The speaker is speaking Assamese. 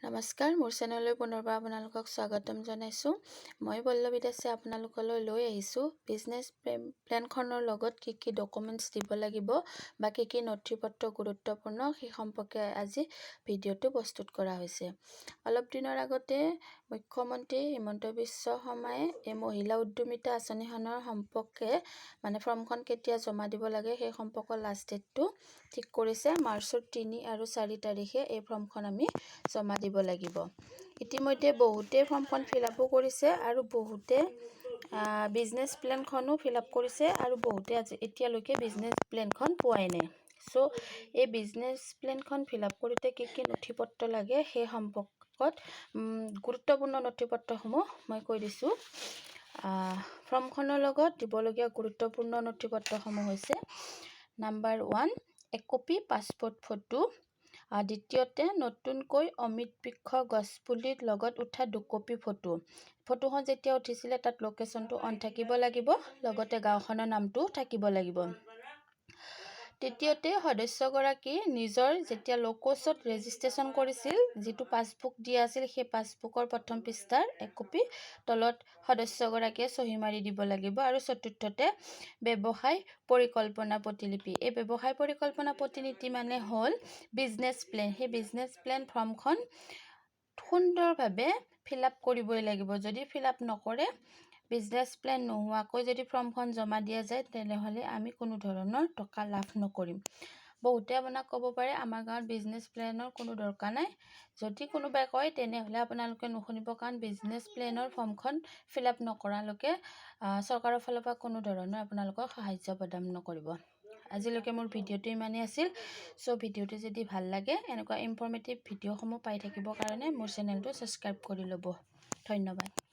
নমস্কাৰ, মোৰ চেনেললৈ পুনৰবাৰ আপোনালোকক স্বাগতম জনাইছোঁ। মই পল্লৱী দাসে আপোনালোকলৈ লৈ আহিছোঁ বিজনেছ প্লেনখনৰ লগত কি কি ডকুমেণ্টছ দিব লাগিব বা কি কি নথি পত্ৰ গুৰুত্বপূৰ্ণ, সেই সম্পৰ্কে আজি ভিডিঅ'টো প্ৰস্তুত কৰা হৈছে। অলপ দিনৰ আগতে মুখ্যমন্ত্ৰী হিমন্ত বিশ্ব শৰ্মাই এই মহিলা উদ্যমিতা আঁচনিখনৰ সম্পৰ্কে, মানে ফৰ্মখন কেতিয়া জমা দিব লাগে, সেই সম্পৰ্কৰ লাষ্ট ডেটটো ঠিক কৰিছে। মাৰ্চৰ 3 আৰু 4 তাৰিখে এই ফৰ্মখন আমি জমা দিব লাগিব। ইতিমধ্যে বহুতেই ফৰ্মখন ফিল আপো কৰিছে আৰু বহুতে বিজনেছ প্লেনখনো ফিল আপ কৰিছে আৰু বহুতে আজি এতিয়ালৈকে বিজনেছ প্লেনখন পোৱাই নাই। চ' এই বিজনেছ প্লেনখন ফিল আপ কৰোঁতে কি কি নথি পত্ৰ লাগে, সেই সম্পৰ্কত গুৰুত্বপূৰ্ণ নথি পত্ৰসমূহ মই কৈ দিছোঁ। ফৰ্মখনৰ লগত দিবলগীয়া গুৰুত্বপূৰ্ণ নথি পত্ৰসমূহ হৈছে, নাম্বাৰ 1, একপি পাছপৰ্ট ফটো। দ্বিতীয়তে, নতুনকৈ অমৃত বৃক্ষ গছপুলিৰ লগত উঠা দুকপি ফটো। ফটোখন যেতিয়া উঠিছিলে, তাত লোকেশ্যনটো অন থাকিব লাগিব, লগতে গাঁওখনৰ নামটোও থাকিব লাগিব। তৃতীয়তে, সদস্যগৰাকী নিজৰ যেতিয়া লোকোচত ৰেজিষ্ট্ৰেশ্যন কৰিছিল, যিটো পাছবুক দিয়া আছিল, সেই পাছবুকৰ প্ৰথম পৃষ্ঠাৰ একপি, তলত সদস্যগৰাকীয়ে চহী মাৰি দিব লাগিব। আৰু চতুৰ্থতে, ব্যৱসায় পৰিকল্পনা প্ৰতিলিপি। এই ব্যৱসায় পৰিকল্পনা প্ৰতিলিপি মানে হ'ল বিজনেছ প্লেন। সেই বিজনেছ প্লেন ফৰ্মখন সুন্দৰভাৱে ফিল আপ কৰিবই লাগিব। যদি ফিল আপ নকৰে, বিজনেছ প্লেন নোহোৱাকৈ যদি ফৰ্মখন জমা দিয়া যায়, তেনেহ'লে আমি কোনো ধৰণৰ টকা লাভ নকৰিম। বহুতে আপোনাক ক'ব পাৰে, আমাৰ গাঁৱত বিজনেছ প্লেনৰ কোনো দৰকাৰ নাই। যদি কোনোবাই কয়, তেনেহ'লে আপোনালোকে নুশুনিব। কাৰণ বিজনেছ প্লেনৰ ফৰ্মখন ফিল আপ নকৰালৈকে চৰকাৰৰ ফালৰ পৰা কোনো ধৰণৰ আপোনালোকক সাহাৰ্য প্ৰদান নকৰিব। আজিলৈকে মোৰ ভিডিঅ'টো ইমানেই আছিল। চ' ভিডিঅ'টো যদি ভাল লাগে, এনেকুৱা ইনফৰ্মেটিভ ভিডিঅ'সমূহ পাই থাকিবৰ কাৰণে মোৰ চেনেলটো ছাবস্ক্ৰাইব কৰি ল'ব। ধন্যবাদ।